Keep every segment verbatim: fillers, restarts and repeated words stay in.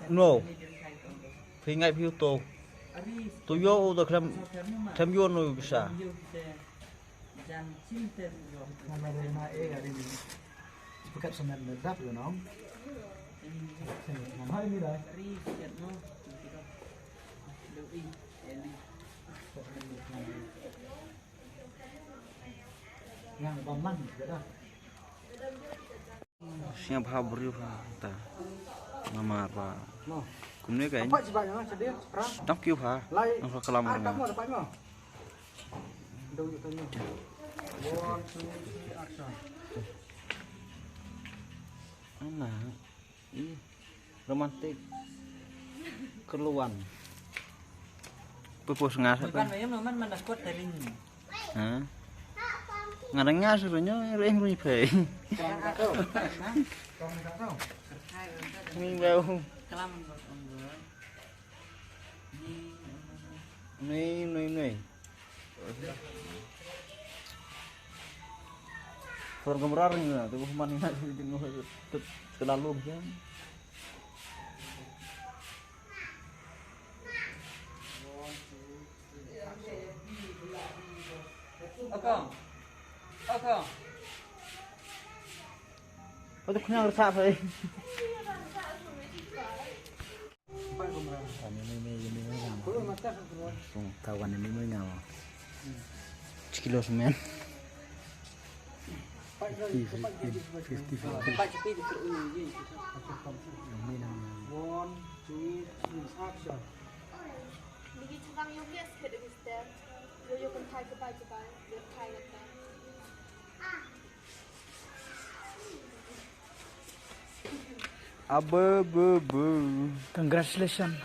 No. Phi ngai phi to. To yo u da klem klem yo no bisa. Pekat semen medap yo no. Hai ni dah. Yang bamang juga dah. Sngap ha briew ha ta. Namar ba kumne ka. Apa sih banyak sedih? Perang. Dang kiew ha. Lai. Nang ka kalam. Ar kamu ada banyak. Dong itu ni. One, two, three, action. Ana. Ih, romantik. Keluan. Pupus ngas apa? Bukan mayam, naman mana kuat dari ni. Ha? Ngarang ngas runyo reng rui phe. Ni bau. Kelam. Ni ni ni. Phone kamera ring na tu man na tu tu tu lalu macam. Akang. Akang. Oh, tu kena resak, eh. Kawan ini mengam. Sekilo semen. Fifty, fifty, fifty, fifty. Ini namanya. One, two, three, action. Abe be be. Congratulations.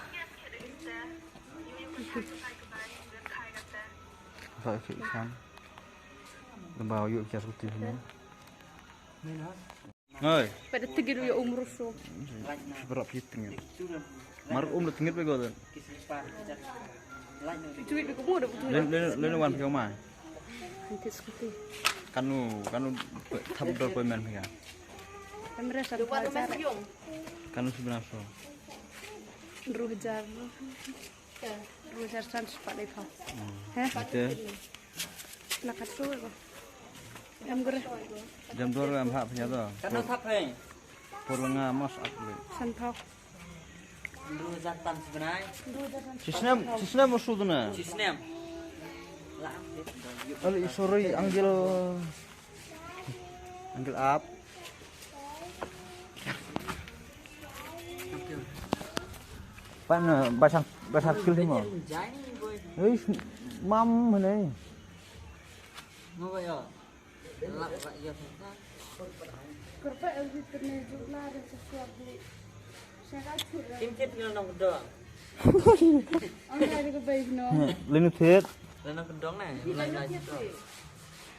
Sa ki san. Lembau yuk kias kuti ni. Hei. Pada tegir ya umur so. Seberap hitung ya. Mar um le tengit bego dan. Tweet bego mo da betul. Len len len wan phi ma. Nanti skuti. Kanu kanu thap dor poi men phi. Kamera sa dua hajar. Kanu sebenar so. Dua hajar. Dua hajar san sepat dei pha. Heh. Ite. Lakat so ko. Em gere. Jam dor em hap nya to. Kanu thap hei. Por lenga mas ap le. San pha. Dua hajar tan sebenai. Sisnem sisnem musuh tu na. Sisnem. Lah. Ali sorry anggil. Anggil ap. Pan basang basang kil mo. Hei mam hene. Kerpa elvi terne jukla dan sesuap di. Kim tit ngal nong kedong. Ang dari ke baik no. Lenu tit. Lenu kedong ne.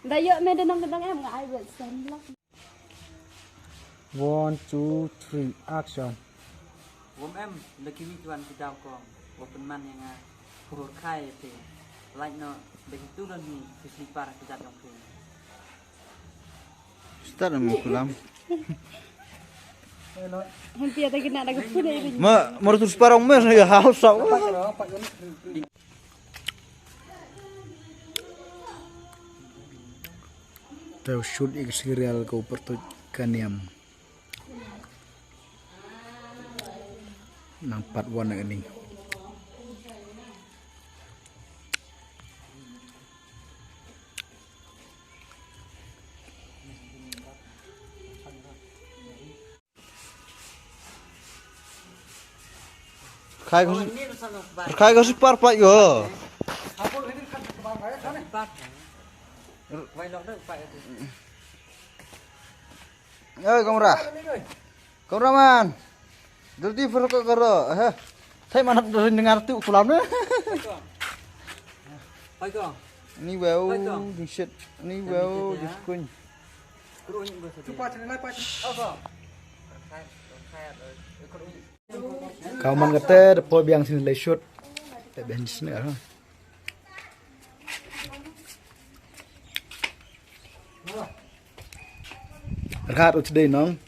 Dayo me denong kedong em ngai buat sen lah. One, two, three, action. Wom em da kiwi tuan ki daw kong. Wa pynman ïa nga. Purur khai te. Like no da ki tu don hi ki slipar ki jat yong phi. Start mi kulam. Hon pia ta kina da ka phone ai. Ma mar tu slipar ong mes ya hau sa. Te u shoot ïa ka serial ka u pyrtuit Ka Niam. Nang part one na kane. Khai ko si, khai ko si par pa yo. Eh, kamera. Kameraman. Dulti fur ko karo. Eh. Thai manap dah dengar tu kulam ne. Ni wow, dingshit. Ni wow, diskun. Cuba channel apa? Apa? Ka man kata da poi biang sini lei shoot. Te biang sini ah. Rhat u chdei nong.